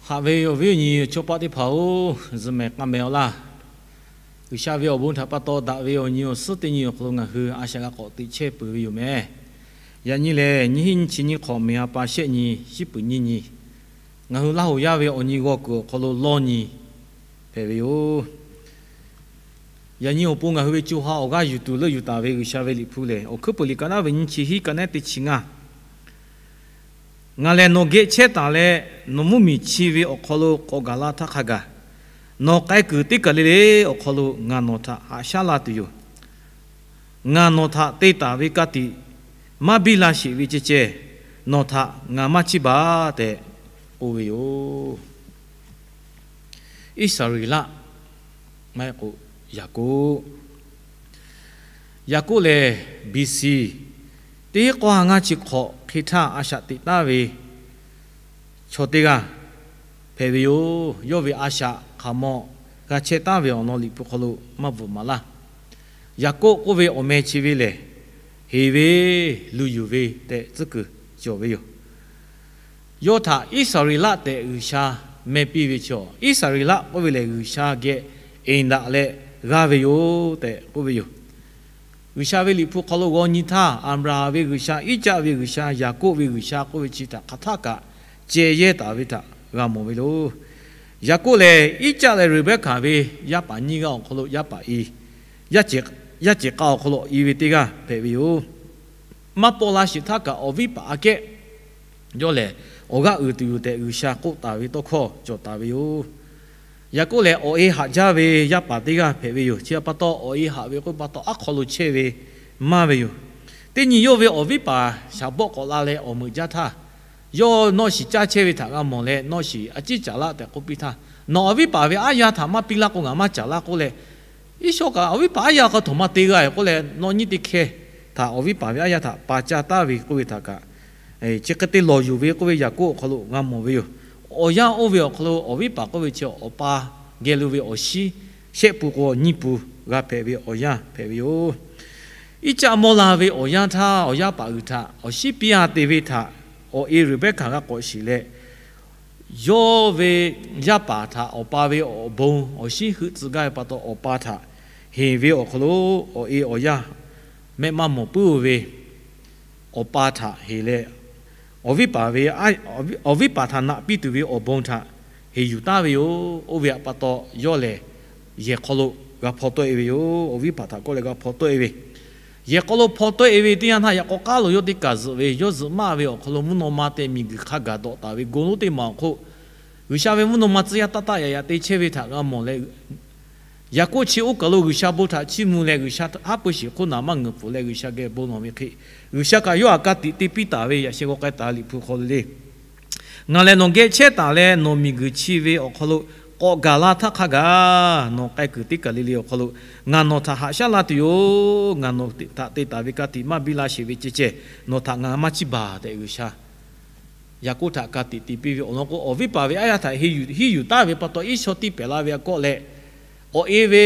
Haꞈ ve awˬ viˉ awˬ nyi chaw paˆ teˇ hpaˍ-oˬ, zuhꞈ mehˍ k'a mehˍ-aw laˇ. G'uiˬsha ve awˬ bon htaꞈ pa taw daꞈ ve awˬ nyi awˬ suhˉ teˇ nyi awˬ hk'aw lo ngaˬ hui a shaꞈ g'a k'awꞈ teꞈ chehˇ peuˬ ve yoˬ mehˍ. Yaꞈ nyi lehˬ, nyiˇ hinˉ nyiˇ chi nyiˇ hk'awꞈ, meˍ ha pa shehˆ nyi, shiˉ puiˍ nyiˇ nyi, ngaˬ hui Laˇ hoˍ yaˇ ve awˬ nyi g'aw kuiˬ awˬ hk'aw lo lawˇ nyi hpehꞈ ve yoˬ. Yaꞈ nyi awˬ pon ngaˬ hui ve co ha awˬ g'aˇ yuˬ tuˬ leuˆ yuˬ taˍ ve G'uiˬsha ve liꞈ hpu lehˬ, Awˬ hkuiˉ puiˍ liꞈ ka naˉ ve nyiˇ chi hiˉ ka naˉ teˇ chi ngaˇ. Ngaˬ lehˬ nawˬ geh chehˇ taˍ leh, nawˬ mvuhˇmiˬ chi ve awˬ hk'aw lo k'awꞈ gaˬ la htaˇ hk'a gaˬ, nawˬ k'ai kuiˬ teˇ kaˬ le le awˬ hk'aw lo ngaˬ nawˬ htaꞈ haꞈ shaˉ la tuˬ yoˬ. Ngaˬ nawˬ htaꞈ te taˍ ve ka tiꞈ maˇ biˇ la sheˍ ve ceh ceh, nawˬ htaꞈ ngaˬ maˇ chiˇ baˬ tehꞈ k'oˆ ve yoˬ. Iˉsaˍreˍlaˆ, maˇ heˆ k'o Yaˍkoˆ. Yaˍkoˆ lehˬ, B C teˇ k'awˇ ha ngaˇ chi hk'awꞈ hk'e htaˇ a shaꞈ teꞈ taˍ ve chaw teˇ g'aˇ hpehꞈ ve yoˬ. Yawˇ ve a shaꞈ hk'aˬ mawˇ g'a chehˇ taˍ ve awˬ lawn liꞈ hpu hk'aw lo maˇ bvuhꞈ maˍ laˇ. Yaˍkoˆ k'oˆ ve awˬ meh chi ve lehˬ, heˍ ve, luˬ yuˬ ve tehꞈ tcuhˉ kuiˬ cawˬ ve yoˬ. Yawˇ htaꞈ Iˉsaˍreˍlaˆ tehꞈ G'uiˬsha meh piˇ ve chaw, Iˉsaˍreˍlaˆ k'oˆ ve lehˬ G'uiˬsha geh eˍ daꞈ leh g'aˇ ve yoˬ tehꞈ k'oˆ ve yoˬ. G'uiˬsha ve liꞈ hpu hk'aw lo g'aw nyi htaˇ, Aˍbraˍhanˍ ve G'uiˬsha, Iˉcaˆ ve G'uiˬsha, Yaˍkoˆ ve G'uiˬsha k'oˆ ve chi htaꞈ hk'aˬ htaˆ kaꞈ ceh yehˇ taˍ ve htaꞈ g'a mawˬ ve yoˬ. Yaˍkoˆ lehˬ, Iˉcaˆ leh Reˍbehˇkaˍ ve yaˇ paˍ nyiˇ g'aˇ awˬ hk'aw lo yaˇ paˍ i, yaˇ cehˬ k'a awˬ hk'aw lo i ve teˇ g'aˇ hpehꞈ ve yoˬ. Maˇ paw la sheˍ htaˇ kaꞈ awˬ viˉ paˍ aꞈ kehˉ yawˇ lehˬ awˬ g'aˇ uiˍ tuˬ yoˬ tehꞈ G'uiˬsha k'oˆ taˍ ve tawˇ hkawˇ cawˬ taˍ ve yoˬ. Yaˍkoˆ lehˬ, awˬ e haꞈ jaˇ ve yaˇ paˍ teˇ g'aˇ hpehꞈ ve yoˬ. Chi pa taw, awˬ e haꞈ ve k'oˆ pa taw, aˉ hk'aw lo chehˇ ve maˇ ve yoˬ. Teˇ nyi yawˇ ve awˬ viˉ paˍ shaˍ bawˆ k'awꞈ la leh awˬ meuꞈ jaˇ htaˇ, yawˇ nawˇ shiˍ caˇ chehˇ ve htaꞈ g'a mawˬ leh, nawˇ shiˍ a ciˉ caˍ laˇ tehꞈ k'oˆ piˇ htaˇ, nawˬ awˬ viˉ paˍ ve aˉ yaˇ htaꞈ maˇ piˇ laˇ k'o, ngaˬ maˇ caˍ laˇ k'oˆ leh, Iˉsawˇ kaꞈ awˬ viˉ paˍ aˉ yaˇ hk'a htoꞈ ma te g'a k'oˆ leh, nawˬ nyi teˇ hkeh htaꞈ awˬ viˉ paˍ ve aˉ yaˇ htaꞈ pa caˇ taˍ ve k'oˆ ve htaꞈ kaꞈ, chi hk'e te lawˬ yuˬ ve k'oˆ ve Yaˍkoˆ awˬ hk'aw lo g'a mawˬ ve yoˬ. Awˬ yanˇ oˇ ve awˬ hk'aw lo awˬ viˉ paˍ k'oˆ ve chi awˬ pa geh lo ve awˬ shiˉ shehˆ pun k'o nyiˇ pun g'a hpehꞈ ve awˬ yanˇ hpehꞈ ve yoˬ. Iˉcaˆ mawˇ la ve awˬ yanˇ htaˇ, awˬ yaˇ paˍ uiˍ htaꞈ awˬ shiˉ piˇ a te ve htaꞈ awˬ e Reˍbehˇkaˍ g'a k'awꞈ shiˍ leh, yawˇ ve yaˇ paˍ htaꞈ awˬ pa ve awˬ bon awˬ shiˉ heuˆ tcuh gaˇ ve pa taw, awˬ pa htaꞈ heˍ ve awˬ hk'aw lo awˬ e awˬ yanˇ mehˆ maˇ mawˬ puiˉ ve awˬ pa htaꞈ heˍ leh, awˬ viˉ paˍ ve, awˬ viˉ paˍ htaꞈ naꞈ piˇ tuˬ ve awˬ bon htaꞈ heˍ yuˬ taˍ ve yoˬ. Oˇ ve htaꞈ pa taw, yawˇ lehˬ yehˬ hk'aw lo g'a hpaw tawˆ e ve yoˬ. Awˬ viˉ paˍ htaꞈ kawˆ leh g'a hpaw tawˆ e ve, yehˬ hk'aw lo hpaw tawˆ e ve teˇ yanˇ htaˇ, yaꞈ k'aw k'aˉ lo yawˇ teˇ kaˬ zuhꞈ ve, yawˇ zuhꞈ maˇ ve awˬ hk'aw lo mvuhˇ naw ma tehꞈ miˬguiˬ hk'a gaˬ dawꞈ taˍ ve gon lonˉ teˇ maˬ awˬ hk'oˆ, G'uiˬsha ve mvuhˇ naw ma tcuh yaˇ taˆ taˆ yaꞈ yaꞈ te chehˇ ve htaꞈ g'a mawˬ leh, Yaˍkoˆ chi oˇ kaˬ lo G'uiˬsha bon htaꞈ chiˇ mvuh leh, G'uiˬsha haˉ pui shiˍ hk'oˆ naˍ maˇ ngeuˍ pfuhˍ leh G'uiˬsha geh bon lawˬ ve hk'e, G'uiˬsha kaꞈ yawˇ htaꞈ ka tiꞈ te piˇ taˍ ve yaꞈ sheh g'aw k'ai taˍ liꞈ hpu hk'aw lo le. Ngaˬ lehˬ nawˬ geh chehˇ taˍ leh, nawˬ miˬguiˬ chi ve awˬ hk'aw lo k'awꞈ gaˬ la htaˇ hk'a gaˬ, nawˬ k'ai kuiˬ teˇ kaˬ le le awˬ hk'aw lo ngaˬ nawˬ htaꞈ haꞈ shaˉ la tuˬ yoˬ. Ngaˬ nawˬ htaꞈ te taˍ ve ka tiꞈ maˇ biˇ la sheˍ ve ceh ceh, nawˬ htaꞈ ngaˬ maˇ chiˇ baˬ tehꞈ G'uiˬsha Yaˍkoˆ htaꞈ ka tiꞈ te piˇ ve awˬ lawn k'o, awˬ viˉ paˍ ve aˉ yaˇ htaꞈ heˍ yuˬ taˍ ve pa taw, Iˉsawˇ tiˇ pehˍ la ve a kawˆ leh, awˬ e ve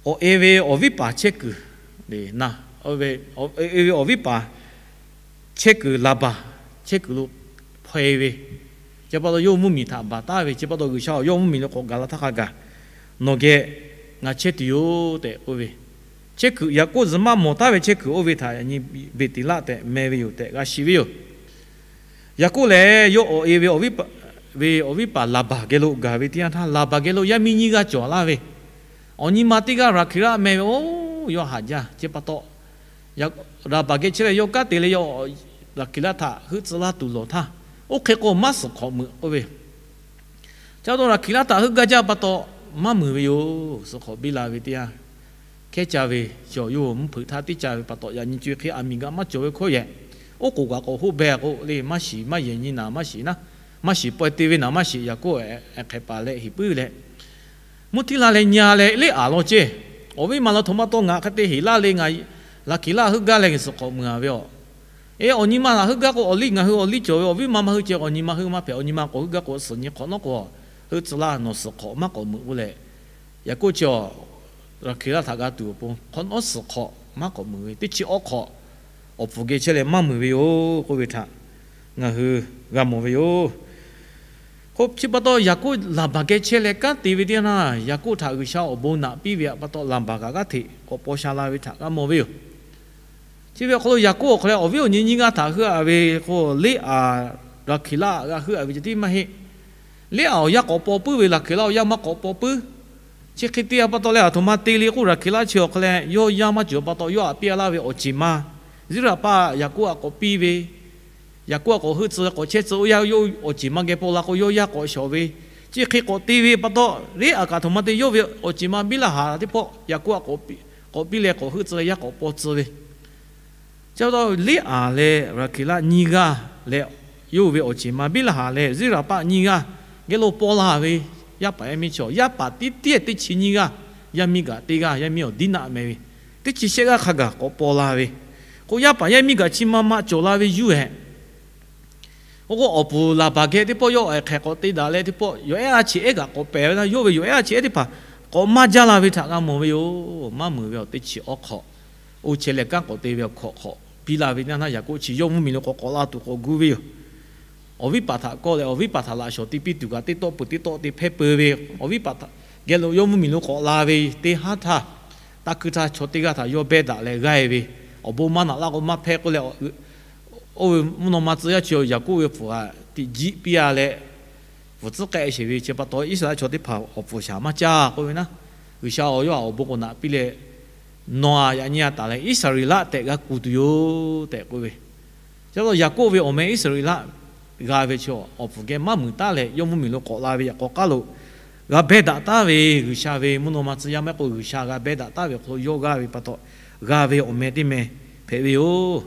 awˬ e ve awˬ viˉ paˍ chehˇ kuiˬ, e ve awˬ viˉ paˍ chehˇ kuiˬ Laˍbaˍ chehˇ kuiˬ lo hpaw e ve, chi pa taw yawˇ mvuhˇmiˬ htaꞈ baˬ taˍ ve, chi pa taw G'uiˬsha awˬ yawˇ mvuhˇmiˬ lo k'awꞈ gaˬ la htaˇ hk'a gaˬ, nawˬ geh ngaˬ chehˇ tuˬ yoˬ tehꞈ k'oˆ ve, chehˇ kuiˬ Yaˍkoˆ zuhꞈ maˇ mawˬ taˍ ve chehˇ kuiˬ oˇ ve htaꞈ yaꞈ nyi Beˍteˍlaˆ tehꞈ meh ve yoˬ tehꞈ g'a shiˍ ve yoˬ. Yaˍkoˆ lehˬ, yawˇ awˬ e ve awˬ viˉ paˍ Laˍbaˍ geh lo gaˬ ve teˇ yanˇ htaˇ, Laˍbaˍ geh lo yaˇ miˇ nyiˇ g'aˇ cawˬ laˇ ve, awˬ nyi ma teˇ g'aˇ Raˍhkeˍlaˆ meh ve, oˇ yawˇ haꞈ jaˇ. Chi pa taw, Laˍbaˍ geh chehˇ leh yawˇ kanˉ te leh yawˇ Raˍhkeˍlaˆ htaꞈ heuˆ tcuh laˇ tuˬ lawˬ htaˇ, oˇ hk'e k'o maˇ suhˍ hk'awꞈ meuꞈ k'oˆ ve, chi pa taw Raˍhkeˍlaˆ htaꞈ heuˆ gaˇ jaˇ pa taw, maˇ muiˬ ve yoˬ. Suhˍ hk'awꞈ biˇ la ve teˇ yanˇ, hkehˉ ca ve chaw yawˇ mvuhˇ hpeuꞈ htaˇ tiˉ ca ve pa taw, yaꞈ nyi co e hk'e aˬ miˍ g'a maˇ cawˬ ve hkawˇ yehˬ, oˉ k'oˍ kaꞈ k'awꞈ hoˆ beh k'o le, maˇ shiˍ maˇ yehˬ nyi naˍ maˇ shiˍ naˉ, maˇ shiˍ paweh te ve naˍ maˇ shiˍ. Yaˍkoˆ hk'ehꞈ paˍ leh heˍ puiˉ leh, mvuhˇ htiˇ la leh nyi a leh leˇ aˍ law ceˇ, awˬ viˉ ma la htoꞈ ma taw ngaˬ hk'e te heˍ laˇ le, ngaˬ Raˍhkeˍlaˆ heuˆ gaˇ leh ngaˬ suhˍ hk'awꞈ muiˬ a ve aˬ. E, awˬ nyi ma htaꞈ heuˆ gaˇ k'o, awˬ liˇ ngaˬ hui awˬ liˇ cawˬ ve, awˬ viˉ ma maˇ heuˆ ceh, awˬ nyi ma heuˆ maˇ hpehꞈ, awˬ nyi ma k'awꞈ heuˆ gaˇ k'o, suhˍ nyi hk'awꞈ nawˉ k'o, heuˆ tcuh laˇ, nawˬ suhˍ hk'awꞈ maˇ k'awꞈ muiˬ k'oˆ leh, Yaˍkoˆ chi Raˍhkeˍlaˆ htaꞈ g'a tuˬ awˬ pon hk'awꞈ nawˉ suhˍ hk'awꞈ maˇ k'awꞈ muiˬ ve, teˇ chi awˬ hk'awꞈ awˬ pfuhˍ geh chehˇ leh maˇ muiˬ ve yoˬ k'oˆ ve htaꞈ ngaˬ hui g'a mawˬ ve yoˬ. Chi pa taw Yaˍkoˆ Laˍbaˍ geh chehˇ leh kanˉ te ve teˇ yanˇ, Yaˍkoˆ htaꞈ G'uiˬsha awˬ bon naꞈ piˇ ve pa taw, Laˍbaˍ kaꞈ g'aˇ hteꞈ k'awꞈ paw sha la ve htaꞈ g'a mawˬ ve yoˬ. Chi ve awˬ hk'aw lo Yaˍkoˆ awˬ hk'aw lo awˬ viˉ awˬ nyi nyiˇ g'aˇ htaꞈ heuˆ-a ve k'o, Leˉaˍ, Raˍhkeˍlaˆ g'a heuˆ-a ve ceh tiˉ maˇ heˆ. Leˉaˍ awˬ yanˇ k'awꞈ paw puiˉ ve, Raˍhkeˍlaˆ awˬ yanˇ maˇ k'awꞈ paw puiˉ. Chi hk'e te pa taw leh, aˬ htoꞈ ma te le k'o, Raˍhkeˍlaˆ chi awˬ hk'aw leh yawˇ yaˇ maˇ cawˬ pa taw, yawˇ htaꞈ piˇ-a laˇ ve awˬ ceˬ ma Iˉsaˍreˍlaˆ paˆ Yaˍkoˆ htaꞈ k'awꞈ piˇ ve, Yaˍkoˆ htaꞈ k'awꞈ heuˆ tcuh leh k'awꞈ chehˇ tcuh, oˇ yanˇ yawˇ awˬ ceˬ ma geh paw la k'o, yawˇ yaˇ k'awꞈ shawˍ ve. Chi hk'e k'awꞈ te ve pa taw, Leˉaˍ kaꞈ aˬ htoꞈ ma te, yawˇ ve awˬ ceˬ ma Biˉlaˍhaˍ teˇ pawˆ Yaˍkoˆ htaꞈ k'awꞈ piˇ leh k'awꞈ heuˆ tcuh leh yaˇ k'awꞈ paw tcuh ve. Chi pa taw Leˉaˍ leh Raˍhkeˍlaˆ nyiˇ g'aˇ leh, yawˇ ve awˬ ceˬ ma Biˉlaˍhaˍ leh Iˉsaˍreˍlaˆ paˆ nyiˇ g'aˇ geh lo paw la ve yaˇ paˍ yaˇ miˇ chaw, yaˇ paˍ tiˉ tiˉ teˇ chi nyiˇ g'aˇ, yaˇ miˇ kaꞈ teˇ g'aˇ, yaˇ miˇ awˬ Diˉnaˆ meh ve, teˇ chi shehˆ g'aˇ hk'a gaˬ k'awꞈ paw la ve. K'o, yaˇ paˍ yaˇ miˇ kaꞈ chi ma ma cawˬ la ve yuˇ-ehˍ. Oˇ k'o, awˬ puˍ Laˍbaˍ geh teˇ pawˆ yawˇ ehˍ hk'ehꞈ k'awꞈ te daꞈ leh teˇ pawˆ yawˬ ehˉ a chi ehˉ kaꞈ k'awꞈ pehˍ ve, yawˇ ve yawˬ ehˉ a chi ehˉ teˇ hpaˍ k'awꞈ maˇ jaˇ la ve htaꞈ g'a mawˬ ve yoˬ. Maˇ meunˍ ve awˬ teˇ chi awˉ hk'awꞈ, oˇ chehˇ leh kanˉ k'awꞈ te ve awˬ hkawꞈ hk'awꞈ piˇ la ve teˇ yanˇ, Yaˍkoˆ chi yawˇ mvuhˇmiˬ lo k'awꞈ k'awꞈ la tuˬ k'awꞈ gu ve yoˬ. Awˬ viˉ paˍ htaꞈ kawˆ leh, awˬ viˉ paˍ htaꞈ laꞈ shawˍ te piˇ tuˬ kaꞈ, teˇ tawˆ peuˬ teˇ tawˆ te hpehˇ peu ve, awˬ viˉ paˍ htaꞈ geh lo yawˇ mvuhˇmiˬ lo k'awꞈ la ve teˇ haˉ htaˇ, taˇ kuiˇ htaˇ chaw teˇ g'aˇ htaꞈ yawˇ behˇ daꞈ leh g'aˇ-e ve, awˬ bon maˇ naꞈ laˇ k'o maˇ hpehˇ k'oˆ leh, oˇ ve mvuhˇ naw ma tcuh yaˇ chi Yaˍkoˆ ve hpu htaꞈ tiꞈ jiˆ piˇ-a leh, bvuhˬ tcuhˉ k'ai sheˍ ve chi pa taw, Iˉsaˍreˍlaˆ chaw teˇ hpaˍ awˬ pfuhˍ shaˍ maˇ caˇ k'oˆ ve naˉ, G'uiˬsha awˬ yawˇ htaꞈ awˬ bon k'o naꞈ piˇ leh, nawˬ-a yaꞈ nyi a taˍ leh Iˉsaˍreˍlaˆ tehꞈ g'a kuˬ tuˬ yoˬ tehꞈ k'oˆ ve. Chi pa taw Yaˍkoˆ ve awˬ meh Iˉsaˍreˍlaˆ g'a ve chi awˬ pfuhˍ geh maˇ muiˬ taˉ leh, yawˇ mvuhˇmiˬ lo k'awꞈ la ve yaꞈ k'aw k'aˉ lo g'a behˇ daꞈ taˉ ve, G'uiˬsha ve mvuhˇ naw ma tcuh yaˇ maˇ heˆ k'o, G'uiˬsha g'a behˇ daꞈ taˉ ve awˬ hk'aw lo yawˇ g'aˇ ve pa taw, g'a ve awˬ meh teˇ meh hpehꞈ ve yoˬ.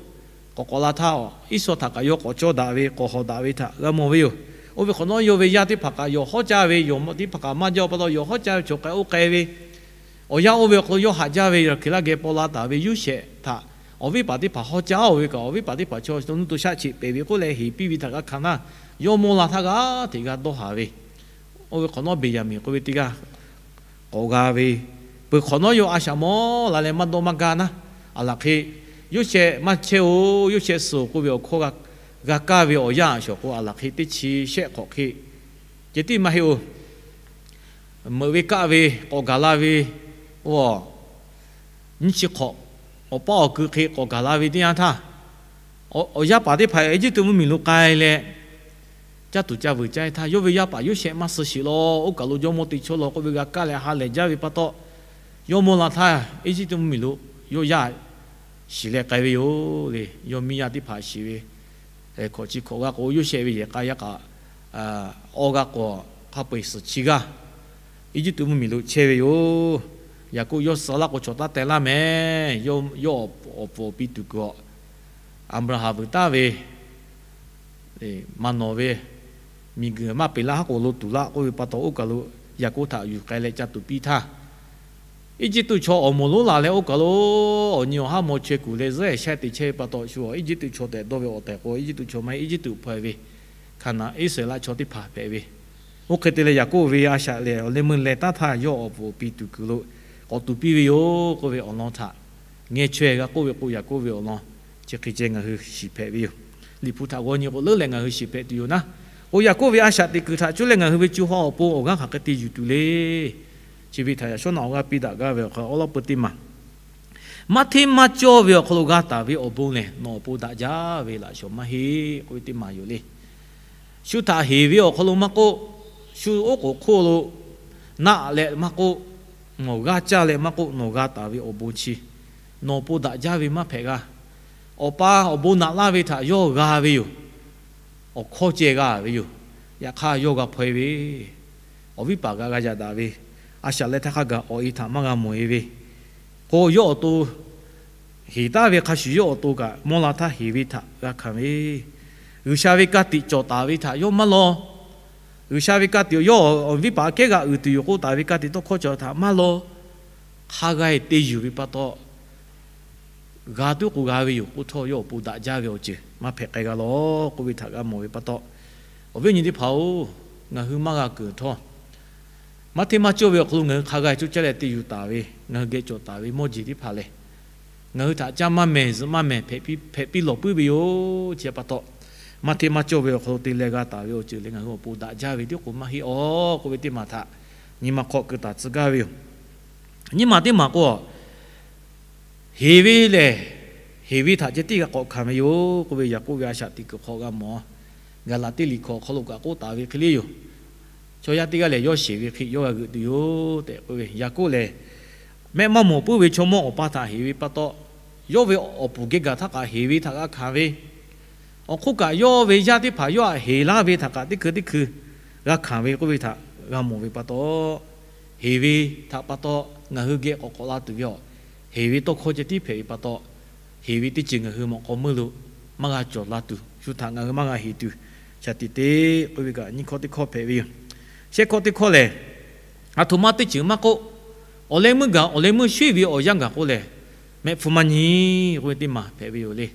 K'awꞈ k'awꞈ la htaˇ, Iˉsawˇ htaꞈ kaꞈ yawˇ k'awꞈ cawˇ daꞈ ve, k'awꞈ hawꞈ daꞈ ve htaꞈ g'a mawˬ ve yoˬ. Oˇ ve hk'awꞈ nawˉ yawˇ ve yaˇ teˇ hpaˍ kaꞈ yawˬ hawˉ caˇ ve, yawˬ mawꞈ teˇ hpaˍ kaꞈ maˇ jaˇ pa taw, yawˬ hawˉ caˇ ve chaw k'ai oˇ k'ai ve, awˬ yanˇ oˇ ve awˬ hk'aw lo yawˇ haꞈ jaˇ ve Raˍhkeˍlaˆ geh paw la taˍ ve Yoˇsehꞈ htaꞈ awˬ viˉ paˍ teˇ hpaˍ hawˉ caˇ-oˬ ve kaꞈ, awˬ viˉ paˍ teˇ hpaˍ chaw to nuˇ to shaˆ cheꞈ pehˍ ve k'oˆ leh heˍ piˇ ve htaꞈ g'a hkanˍ naˇ, yawˇ mawˇ la htaˇ g'aˇ hteꞈ g'a dawˇ haˍ ve. Oˇ ve hk'awꞈ nawˉ Beˍyaˍmenˍ k'oˆ ve teˇ g'aˇ k'awꞈ g'a ve, peuˬ hk'awꞈ nawˉ yawˇ a shaꞈ mawˇ la leh maˇ dawˇ maˇ gaˇ naˇ, aˬ laˬ hk'e, Yoˇsehꞈ maˇ chehˇ-oˬ, Yoˇsehꞈ suh-oˬ k'oˆ ve awˬ hkawˇ g'a kaˇ ve awˬ yanˇ a shawˍ k'o, aˬ laˬ hk'e teˇ chi shehˆ hk'awꞈ hk'e ceh tiˉ maˇ heˆ-oˬ. Meuꞈ ve kaˆ ve k'awꞈ gaˬ la ve, oˇ, nyiˇ chi hk'awꞈ awˬ paˇ awˬ kui hk'e k'awꞈ gaˬ la ve teˇ yanˇ htaˇ, awˬ yaˇ paˍ teˇ hpaˍ Eˇjiˇtuꞈ mvuhˇmiˬ lo k'ai leh, caˇ tuˬ ca vuiˬ caˇ-e htaˇ, yawˇ ve yaˇ paˍ Yoˇsehꞈ maˇ suh sheˍ law, oˇ kaˬ lo jawˇmawˇ te chawˇ law k'oˆ ve g'a kaˇ leh ha lehˬ jaˇ ve pa taw, yawˇ mawˇ la htaˇ Eˇjiˇtuꞈ mvuhˇmiˬ lo yawˇ yaˇ shiˍ leh k'ai ve yoˬ le. Yawˇ miˇ yaˇ teˇ hpaˍ shiˍ ve, hkawꞈ chi hkawꞈ g'a k'o, Yoˇsehꞈ ve yehˬ k'a yaˇ k'a awˇ g'aˇ k'awꞈ hk'a peu-eˬ suhˍ chi g'aˇ Eˇjiˇtuꞈ mvuhˇmiˬ lo chehˇ ve yoˬ. Yaˍkoˆ yawˇ suh laˇ k'o chaw taˇ teh laˇ mehˍ. Yawˇ awˬ pfuhˍ awˬ pi tuˬ kuiˬ-awˬ, Aˍbraˍhanˍ vuiˬ taˍ ve maˇ nawˬ ve miˬguiˬ maˇ peꞈ laˇ haˉ k'o lo tuˬ laˇ k'oˆ ve pa taw, oˇ kaˬ lo Yaˍkoˆ htaꞈ yuˬ k'ai leh ca tuˬ piˇ htaˇ, Eˇjiˇtuꞈ chaw awˬ moˍ lonˉ laˬ leh oˇ kaˬ lo awˬ nyi awˬ haˉ maw chaweh kuˬ leh zuhˆ-ehˍ shaˉ te chehˇ ve pa taw, shu Eˇjiˇtuꞈ chaw tehꞈ dawˇ ve awˬ tehˬ k'o, Eˇjiˇtuꞈ chaw maˇ heˆ, Eˇjiˇtuꞈ hpaw-e ve Hkaˍnanˍ Iˉsaˍreˍlaˆ chaw teˇ hpaˍ hpehꞈ ve. Oˇ hk'e te leh Yaˍkoˆ ve a shaꞈ lehˬ, awˬ leh meuˇ leh taˉ htaˇ yawˇ awˬ pfuhˍ awˬ pi tuˬ kuiˬ lo k'awꞈ tuˬ piˇ ve yoˬ k'oˆ ve awˬ lawn htaꞈ ngeh chaweh g'a k'oˆ ve k'o, Yaˍkoˆ ve awˬ lawn chi hk'e ceh ngaˬ hui shiˍ hpehꞈ ve yoˬ. Liꞈ hpu htaꞈ g'aw nyi k'o leuˉ leh ngaˬ hui shiˍ hpehꞈ tuˬ yoˬ naˉ. K'o, Yaˍkoˆ ve a shaꞈ teꞈ kuiˬ htaꞈ cuˇ leh ngaˬ hui ve co ha awˬ pon awˬ g'aˇ hk'aˬ hk'e te yuˬ tuˬ le. Chi ve htaꞈ yaꞈ shawˉ naꞈ awˬ g'aˇ piˇ daꞈ gaˇ ve awˬ hk'aw lo awˉ lawˉ peu teˇ maˬ, maˇ hteˇ maˇ cawˇ ve awˬ hk'aw lo g'a taˍ ve awˬ bon lehˬ, nawˬ awˬ pon daꞈ jaˇ ve laꞈ shawˍ maˇ heˆ k'oˆ ve teˇ maˬ yoˬ le. Shu htaꞈ heˍ ve awˬ hk'aw lo maˇ k'oˆ, shu oˉ k'oˍ hk'oˆ lo naˆ leh maˇ k'oˆ, nawˬ g'aˇ caˇ leh maˇ k'oˆ, nawˬ g'a taˍ ve awˬ bon chi nawˬ awˬ pon daꞈ jaˇ ve maˇ hpehꞈ g'a. Awˬ pa awˬ bon naꞈ laˇ ve htaꞈ yawˇ g'a ve yoˬ. Awˬ hkawˇ ceh g'a ve yoˬ. Yaꞈ hk'aˇ yawˇ g'a hpaw-e ve, awˬ viˉ paˍ g'a g'a yaꞈ daꞈ ve, a shaꞈ leh htaˇ hk'a gaˬ awˬ e htaꞈ maˇ g'a mawˬ-e ve, k'o yawˇ awˬ to heˍ taˍ ve hk'a shuˍ yawˇ awˬ to kaꞈ mawˇ la htaˇ heˍ ve htaꞈ g'a hkanˍ ve, G'uiˬsha ve ka tiꞈ cawˬ taˍ ve htaꞈ yawˇ maˇ law. G'uiˬsha ve ka tiꞈ yawˇ awˬ viˉ paˍ kehˉ g'a uiˍ tuˬ yoˬ k'oˆ taˍ ve ka tiꞈ tawˇ hkawˇ cawˬ htaꞈ maˇ law. Hk'a g'a-e te yuˬ ve pa taw, g'a tuˉ k'o g'a ve yoˬ k'oˆ htawˇ, yawˇ awˬ pon daꞈ jaˇ ve awˬ ceuˬ maˇ hpehꞈ k'ai g'a law k'oˆ ve htaꞈ g'a mawˬ ve pa taw, awˬ viˉ awˬ nyi teˇ hpaˍ-oˬ, ngaˬ hui maˇ g'a keunˍ htawˇ, maˇ hteˇ maˇ cawˇ ve awˬ hk'aw lo ngaˬ hui hk'a g'a-e coˇ caˇ leh te yuˬ taˍ ve, ngaˬ hui geh cawˬ taˍ ve mawˇ jeˬ teˇ hpaˍ lehˬ, ngaˬ hui htaꞈ caˇ maˇ mehˬ zuhꞈ maˇ mehˬ hpehꞈ piˇ lawˬ puiˉ ve yoˬ. Chi pa taw, maˇ hteˇ maˇ cawˇ ve awˬ hk'aw lo te leh g'a taˍ ve awˬ ceuˬ leh ngaˬ hui awˬ pon daꞈ jaˇ ve tiˉ k'o maˇ heˆ aˬ k'oˆ ve teˇ maˬ htaꞈ nyi ma hk'aw keu taˍ tcuh gaˇ ve yoˬ. Nyiˇ maˬ teˇ maˬ k'o, heˍ ve lehˬ, heˍ ve htaꞈ ceh tiˉ g'a k'awꞈ hkanˍ ve yoˬ k'oˆ ve Yaˍkoˆ ve a shaꞈ teꞈ kuiˬ hk'aw g'a mawˬ. Gaˍlaˍtiˆ liꞈ hkawꞈ awˬ hk'aw lo kaꞈ k'oˆ taˍ ve hk'e le yoˬ. Chaw yaˇ teˇ g'aˇ lehˬ, yawˇ sheˍ ve hk'e yawˇ g'a g'euꞈ tuˬ yoˬ tehꞈ k'oˆ ve. Yaˍkoˆ lehˬ, mehˆ maˇ mawˬ puiˉ ve chaw mawˇ awˬ pa htaꞈ heˍ ve pa taw, yawˇ ve awˬ puˍ geh gaˬ htaˇ kaꞈ heˍ ve htaꞈ g'a hkanˍ ve, awˬ hk'oˆ kaꞈ yawˇ ve yaˇ teˇ hpaˍ yawˇ htaꞈ heˍ laˇ ve htaꞈ kaꞈ teˇ hkui teˇ hkui g'a hkanˍ ve k'oˆ ve htaꞈ g'a mawˬ ve pa taw, heˍ ve htaꞈ pa taw ngaˬ hui geh k'awꞈ k'awꞈ la tuˬ ve aˬ, heˍ ve tawˇ hkawˇ ceh tiˉ hpehꞈ ve pa taw, heˍ ve teˇ ceuˬ ngaˬ hui mawꞈ k'aw meuˇ lo maˇ g'a cawˬ la tuˬ, shu htaꞈ ngaˬ hui maˇ g'a heˍ tuˬ, shaˍ tiꞈ te k'oˆ ve kaꞈ nyiˇ hkawˇ teˇ hkawˇ hpehꞈ ve yoˬ. Shehˆ hkawˇ teˇ hkawˇ lehˬ, aˬ htoꞈ ma teˇ ceuˬ maˇ k'oˆ, awˬ leh meuˇ gaˬ awˬ leh meuˇ shuiˉ ve awˬ yanˇ gaˬ k'o lehˬ, mehˆ hpfuhˇ maˇ nyi k'oˆ ve teˇ maˬ hpehꞈ ve yoˬ le.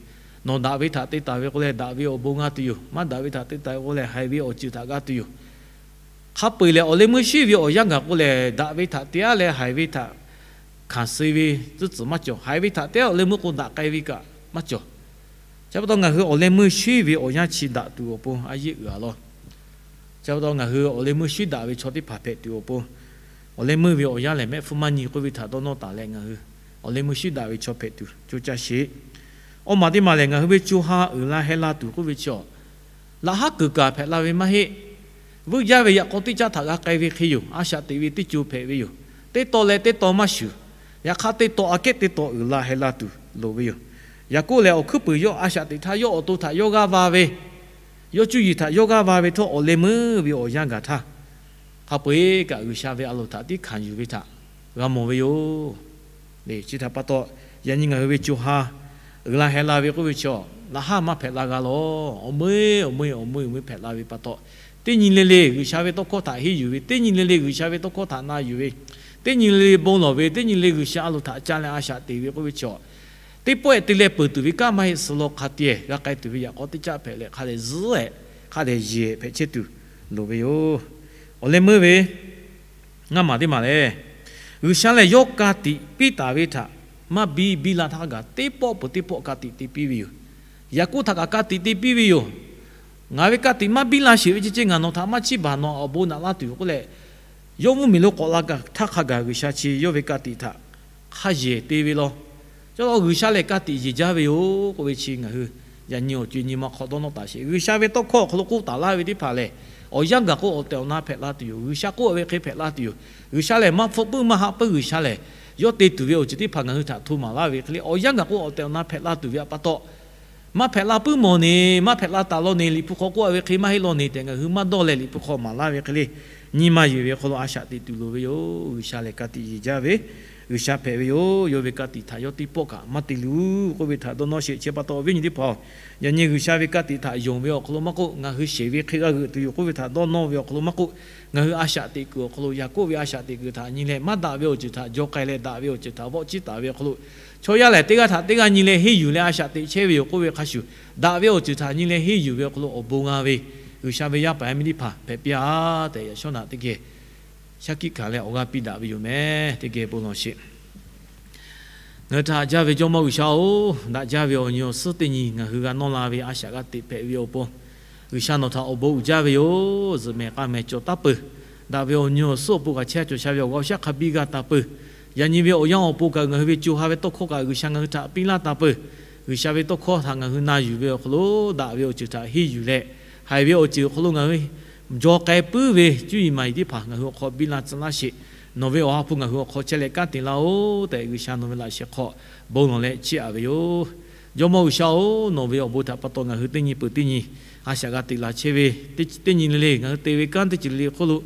Nawˬ daꞈ ve htaꞈ te taˍ ve k'o lehˬ, daꞈ ve awˬ bon g'a tuˬ yoˬ. Maˇ daꞈ ve htaꞈ te taˍ ve k'o lehˬ, haiˬ ve awˬ ceuˬ htaꞈ g'a tuˬ yoˬ. Hk'a peu-eˬ lehˬ, awˬ leh meuˇ shuiˉ ve awˬ yanˇ gaˬ k'o lehˬ, daꞈ ve htaꞈ te-a leh haiˬ ve htaꞈ hkanˍ suh ve tcuhˉ tcuhˍ maˇ cawˬ. Haiˬ ve htaꞈ te-a awˬ leh meuˇ k'o daꞈ k'ai ve kaꞈ maˇ cawˬ. Chi pa taw ngaˬ hui awˬ leh meuˇ shuiˉ ve awˬ yanˇ chi daꞈ tuˬ awˬ pon a yeˆ uiˍ a law. Chi pa taw ngaˬ hui awˬ leh meuˇ shuiˉ daꞈ ve chaw teˇ hpaˍ hpehꞈ tuˬ awˬ pon, awˬ leh meuˇ ve awˬ yanˇ lehˬ, mehˆ hpfuhˇ maˇ nyi k'oˆ ve htaꞈ dawˇ nawˇ taˍ leh ngaˬ hui awˬ leh meuˇ shuiˉ daꞈ ve chaw hpehꞈ tuˬ coˇ caˇ sheˍ. Awˬ maˬ teˇ maˬ lehˬ, ngaˬ hui ve co ha uiˍ la heh la tuˬ k'oˆ ve chi aˬ, laꞈ haˉ kuiˬ kaꞈ hpehꞈ la ve maˇ heˆ. Vuiˇ jaˇ ve yaꞈ k'aw teˇ caˆ htaꞈ g'a k'ai ve hk'e yoˬ. A shaꞈ teꞈ ve teˇ co hpehꞈ ve yoˬ. Teˇ taw leh teˇ taw maˇ shuˍ. Yaꞈ hk'aˇ, teˇ taw aꞈ kehˉ teˇ taw uiˍ la heh la tuˬ loˍ ve yoˬ. Yaˍkoˆ lehˬ, awˬ hkuiˉ puiˍ yawˇ a shaꞈ teꞈ htaˇ yawˇ awˬ to htaꞈ yawˇ g'aˇ va ve, yawˇ cuˇ yiˍ htaꞈ yawˇ g'aˇ va ve htawˇ, awˬ leh meuˇ ve awˬ yanˇ gaˬ htaˇ, hk'a peu-eˬ kaꞈ G'uiˬsha ve a loˍ htaꞈ tiˉ hkanˍ yuˬ ve htaꞈ g'a mawˬ ve yoˬ. Chi htaꞈ pa taw, yaꞈ nyi ngaˬ hui ve co ha uiˍ la heh la ve k'oˆ ve chi aˬ, laꞈ haˉ maˇ hpehꞈ la g'a lawˬ. Awˬ meuˇ awˬ meuˇ awˬ meuˇ awˬ meuˇ hpehꞈ la ve pa taw, teˇ nyi le le G'uiˬsha ve tawˇ hkawˇ htaꞈ henˇ yuˬ ve, teˇ nyi le le G'uiˬsha ve tawˇ hkawˇ htaꞈ na yuˬ ve, teˇ nyi le le bon lawˬ ve, teˇ nyi le G'uiˬsha a loˍ htaꞈ ca leh a shaꞈ teꞈ ve k'oˆ ve chi aˬ, teˇ pawˆ-ehˍ te leh peuˬ tuˬ ve kanˉ maˇ heˆ. Suh law hk'a te-ehˍ g'a k'ai tuˬ ve yaꞈ k'aw teˇ caˆ hpehꞈ leh, hk'a dehꞈ zuhˉ-ehˍ, hk'a dehꞈ yeˬ-ehˍ hpehꞈ chehˇ tuˬ loˍ ve yoˬ. Awˬ leh meuˇ ve ngaˇ maˬ teˇ maˬ lehˬ, G'uiˬsha lehˬ yawˇ ka tiꞈ piˇ taˍ ve htaꞈ maˇ biˇ biˇ la htaˇ gaˬ teˇ pawˆ peuˬ teˇ pawˆ ka tiꞈ te piˇ ve yoˬ. Yaˍkoˆ htaꞈ kaꞈ ka tiꞈ te piˇ ve yoˬ. Ngaˬ ve ka tiꞈ maˇ biˇ la sheˍ ve ceh ceh ngaˬ nawˬ htaꞈ maˇ chiˇ baˬ, nawˬ awˬ bon naꞈ laˇ tuˬ yoˬ k'oˆ leh, yawˇ mvuhˇmiˬ lo k'awꞈ la gaˬ htaˇ hk'a gaˬ G'uiˬsha chi yawˇ ve ka tiꞈ htaꞈ hk'a yehˬ te ve law. Chi pa taw G'uiˬsha lehˬ ka tiꞈ yeˬ jaˇ ve yoˬ k'oˆ ve chi ngaˬ hui yaꞈ nyi awˬ co-e nyi ma hk'aw dawˇ nawˇ taˍ sheˍ. G'uiˬsha ve tawˇ hkawˇ awˬ hk'aw lo k'oˆ taˍ laˇ ve teˇ hpaˍ lehˬ, awˬ yanˇ gaˬ k'o awˬ tehˬ awˬ na hpehꞈ la tuˬ yoˬ. G'uiˬsha k'oˆ ve hk'e hpehꞈ la tuˬ yoˬ. G'uiˬsha lehˬ maˇ hpfuhˆ puiˉ maˇ haˆ puiˉ G'uiˬsha lehˬ, yawˇ te tuˬ ve awˬ ceuˬ teˇ hpaˍ ngaˬ hui htaꞈ hto maˍ laˇ ve hk'e le, awˬ yanˇ gaˬ k'o awˬ tehˬ awˬ na hpehꞈ la tuˬ ve pa taw, maˇ hpehꞈ la puiˉ mawˬ ne, maˇ hpehꞈ la taˍ law ne, Liꞈ hpu hk'aw k'oˆ ve hk'e maˇ heˆ law ne tehꞈ ngaˬ hui maˇ dawˇ leh Liꞈ hpu hk'aw maˍ laˇ ve hk'e le, nyi ma yeˬ ve hk'aw lo a shaꞈ teꞈ tuˬ loˍ ve yoˬ. G'uiˬsha lehˬ ka tiꞈ yeˬ jaˇ ve G'uiˬsha hpehꞈ ve yoˬ. Yawˇ ve ka tiꞈ htaꞈ yawˇ teˇ pawˆ kaꞈ maˇ te luˬ k'oˆ ve htaꞈ dawˇ nawˇ sheˍ. Chi pa taw awˬ viˉ nyi teˇ hpaˍ-oˬ, yaꞈ nyi G'uiˬsha ve ka tiꞈ htaꞈ yonˍ ve awˬ hk'aw lo maˇ k'oˆ, ngaˬ hui sheˍ ve hk'e g'a g'euꞈ tuˬ yoˬ k'oˆ ve htaꞈ dawˇ nawˇ ve awˬ hk'aw lo maˇ k'oˆ, ngaˬ hui a shaꞈ teꞈ kuiˬ awˬ hk'aw lo Yaˍkoˆ ve a shaꞈ teꞈ kuiˬ htaꞈ nyi leh maˇ daꞈ ve awˬ ceuˬ htaꞈ jaw k'ai leh daꞈ ve awˬ ceuˬ htaꞈ vawˆ ciˉ taˍ ve awˬ hk'aw lo, chaw yaˇ lehˬ teˇ g'aˇ htaꞈ teˇ g'aˇ nyi leh henˇ yuˬ leh a shaꞈ teꞈ chehˇ ve yoˬ k'oˆ ve hk'a shuˍ, daꞈ ve awˬ ceuˬ htaꞈ nyi leh henˇ yuˬ ve awˬ hk'aw lo awˬ bon g'a ve G'uiˬsha ve yaˇ paˍ yaˇ miˇ teˇ hpaˍ hpehꞈ piˇ-a tehꞈ yaꞈ shawˉ naꞈ teˇ geh shaˉ hkiˆ hkanˍ leh awˬ g'aˇ piˇ daꞈ ve yoˬ meh. Teˇ geh bon lawˬ sheˍ. Ngaˬ hui htaꞈ haꞈ jaˇ ve Jawˇmawˇ G'uiˬsha-oˬ, daꞈ jaˇ ve awˬ nyi awˬ suhˉ teˇ nyi ngaˬ hui g'a nawˇ la ve a shaꞈ g'a teꞈ hpehꞈ ve awˬ pon, G'uiˬsha nawˬ htaꞈ awˬ bon uiˍ jaˇ ve yoˬ. Zuhꞈ mehˍ k'a mehˍ cawˬ taˉ peuˬ. Daꞈ ve awˬ nyi awˬ suhˉ awˬ pon kaꞈ chehˇ cawˬ sha ve awˬ g'aˇ awˬ shaˉ hk'a biˇ g'a taˍ peuˬ. Yaꞈ nyi ve awˬ yanˇ awˬ pon kaꞈ ngaˬ hui ve co ha ve tawˇ hkawˇ kaꞈ G'uiˬsha ngaˬ hui htaꞈ piˇ laˇ taˍ peuˬ. G'uiˬsha ve tawˇ hkawˇ htaꞈ ngaˬ hui na yuˬ ve awˬ hk'aw lo daꞈ ve awˬ ceuˬ htaꞈ henˇ yuˬ leh, haiˬ ve awˬ ceuˬ awˬ hk'aw lo ngaˬ hui jaw k'ai puiˉ ve cuˇ yiˍ maˍ yiˍ teˇ hpaˍ ngaˬ hui awˬ hk'aw biˇ la tcuh laˇ sheˍ. Nawˬ ve awˬ ha hpu ngaˬ hui awˬ hk'aw chehˇ leh kanˉ te laˇ-oˬ tehꞈ G'uiˬsha nawˬ ve laꞈ sheh hk'aw bon lawˬ leh chiˇ aꞈ ve yoˬ. Jawˇmawˇ G'uiˬsha-oˬ, nawˬ ve awˬ bon htaꞈ pa taw ngaˬ hui teˇ nyi peuˬ teˇ nyi a shaꞈ g'a teꞈ la chehˇ ve, teˇ nyi le le ngaˬ hui te ve kanˉ teˇ ceuˬ le le hk'oˆ lo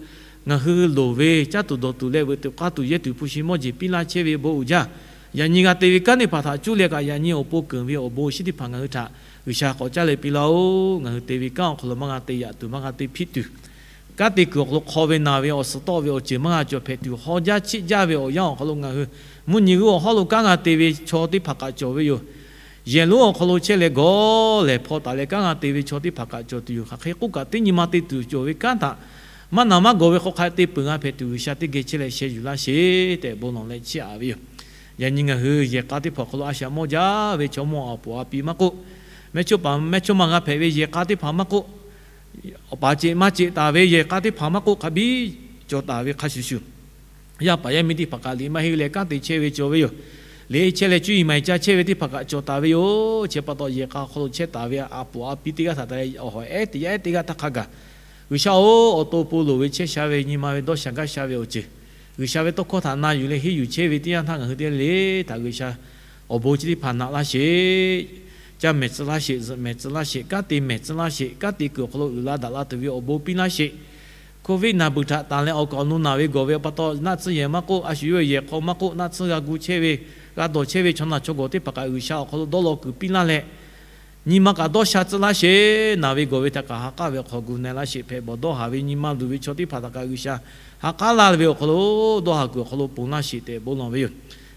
ngaˬ hui loˍ ve caˇ tuˬ dawˬ tuˬ leh veuꞈ tuˬ k'aˇ tuˬ yehˇ tuˬ hpu shi mawˇ jeˬ piˇ laˇ chehˇ ve bon uiˍ jaˇ. Yaꞈ nyi g'a te ve kanˉ teˇ hpaˍ htaꞈ cuˇ leh kaꞈ yaꞈ nyi awˬ pon keunˍ ve awˬ bon awˬ shinˉ teˇ hpaˍ ngaˬ hui htaꞈ G'uiˬsha k'awꞈ caˉ leh piˇ laˇ-oˬ. Ngaˬ hui te ve kanˉ awˬ hk'aw lo maˇ g'a te yaꞈ tuˬ, maˇ g'a te hpiˆ tuˬ, kanˉ te kuiˬ awˬ hk'aw lo hk'aw ve naˬ ve awˬ suhˍ tawˆ ve awˬ ceuˬ maˇ g'a cawˬ hpehꞈ tuˬ, haw jaˇ chiˆ jaˇ ve awˬ yanˇ awˬ hk'aw lo ngaˬ hui mvuhˇ nyi g'uˇ awˬ hawˉ lo kanˉ g'a te ve chaw teˇ hpaˍ kaꞈ cawˬ ve yoˬ. Yehˬ lonˉ awˬ hk'aw lo chehˇ leh gawˬ lehˬ hpaw taˍ leh kanˉ g'a te ve chaw teˇ hpaˍ kaꞈ cawˬ tuˬ yoˬ. Hk'aˬ hk'e k'oˆ kaꞈ, teˇ nyi ma te tuˬ cawˬ ve kanˉ htaꞈ maˇ naˬ maˇ gawˬ ve hk'aw hk'a te peuˬ g'a hpehꞈ tuˬ, G'uiˬsha teˇ geh chehˇ leh sheh yuˬ laˇ sheˍ tehꞈ bon lawˬ leh chiˇ aꞈ ve yoˬ. Yaꞈ nyi ngaˬ hui yehˬ k'a teˇ hpaˍ awˬ hk'aw lo a shaꞈ mawˇ jaˇ ve chaw mawˇ awˬ puˍ a pi maˇ k'oˆ, Mehˇchawˇpaˍ mehˇchawˇma g'a hpehꞈ ve yehˬ k'a teˇ hpaˍ maˇ k'oˆ, awˬ paˍ ceꞈ maˇ ceꞈ taˍ ve yehˬ k'a teˇ hpaˍ maˇ k'oˆ, hk'a biˇ cawˬ taˍ ve hk'a shuˍ shuˍ, yaˇ paˍ yaˇ miˇ teˇ hpaˍ kaꞈ liꞈ maˇ henˇ leh kanˉ te chehˇ ve cawˬ ve yoˬ. Liꞈ chehˇ leh cuˇ yiˍ maˍ yiˍ ca chehˇ ve teˇ hpaˍ kaꞈ cawˬ taˍ ve yoˬ. Chi pa taw yehˬ k'a awˬ hk'aw lo chehˇ taˍ ve a poˍ a pi teˇ g'aˇ htaꞈ ta leh awˬ hawˍ ehˉ teˇ yaˇ ehˉ teˇ g'aˇ htaˇ hk'a gaˬ, G'uiˬsha-oˬ, awˬ to awˬ pon loˍ ve chehˇ sha ve nyi ma ve dawˇ sha gaˇ sha ve awˬ ceuˬ, G'uiˬsha ve tawˇ hkawˇ htaꞈ na yuˬ leh henˇ yuˬ chehˇ ve teˇ yanˇ htaˇ ngaˬ hui teˇ g'aˇ le le htaꞈ G'uiˬsha awˬ bon chi teˇ hpaˍ naꞈ laˇ sheˍ. Caˇ mehˍ tcuh laˇ sheˍ, zuhꞈ mehˍ tcuh laˇ sheˍ, kanˉ te mehˍ tcuh laˇ sheˍ, kanˉ te kuiˬ awˬ hk'aw lo uiˍ la daꞈ la tuˬ ve awˬ bon piˇ laˇ sheˍ. Covid naˍ beuˬ htaꞈ tanˬ leh awˬ kaˍ awˬ nu naˬ ve gawˬ ve pa taw naˆ tsuhˇ yehˬ maˇ k'oˆ, a shu yawˇ ve yehˬ hk'aw maˇ k'oˆ, naˆ tsuhˇ g'a gu chehˇ ve, g'a dawˬ chehˇ ve chaw naˬ chaw gawˬ teˇ hpaˍ kaꞈ G'uiˬsha awˬ hk'aw lo dawˇ law kuiˬ piˇ laˇ leh, nyi ma kaꞈ dawˇ sha tcuh laˇ sheˍ. Naˬ ve gawˬ ve htaꞈ kaꞈ ha k'aˉ ve awˬ hk'aw gu na-e laˇ sheˍ. Hpehꞈ bawˬ dawˇ haˍ ve nyi ma luˬ ve chaw teˇ hpaˍ htaꞈ kaꞈ G'uiˬsha ha k'aˉ laˇ ve awˬ hk'aw lo dawˇ haˍ kuiˬ awˬ hk'aw lo ponˬ laˇ sheˍ tehꞈ bon lawˬ ve yoˬ.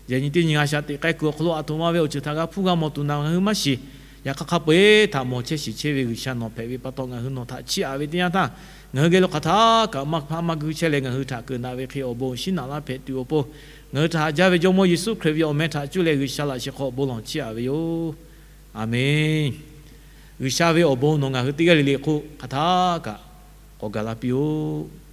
Yaꞈ nyi teˇ nyi a shaꞈ teꞈ k'ai kuiˬ awˬ hk'aw lo aˬ htoꞈ ma ve awˬ ceuˬ htaꞈ g'a hpuˇ g'a mawˬ tuˬ naˬ ngaˬ hui maˇ shiˍ. Yaꞈ hk'aˇ hk'a peu-eˬ htaꞈ mawˬ chehˇ shiˍ chehˇ ve G'uiˬsha nawˬ hpehꞈ ve pa taw ngaˬ hui nawˬ htaꞈ chiˇ aꞈ ve teˇ yanˇ htaˇ, ngaˬ hui geh lo hk'aˬ htaˇ kaꞈ maˇ hpaˆ maˇ guˇ chehˇ leh ngaˬ hui htaꞈ keunˍ daꞈ ve hk'e awˬ bon shinˉ naꞈ laˇ hpehꞈ tuˬ awˬ pon, ngaˬ hui htaꞈ haꞈ jaˇ ve Jawˇmawˇ Yeˍsuˆ Hkriꞈ ve awˬ meh htaꞈ cuˇ leh G'uiˬsha laꞈ sheh hk'aw bon lawˬ chiˇ aꞈ ve yoˬ. Aˬmenˍ. G'uiˬsha ve awˬ bon nawˬ ngaˬ hui teˇ g'aˇ le le hk'oˆ hk'aˬ htaˇ kaꞈ k'awꞈ gaˬ la piˇ-oˆ.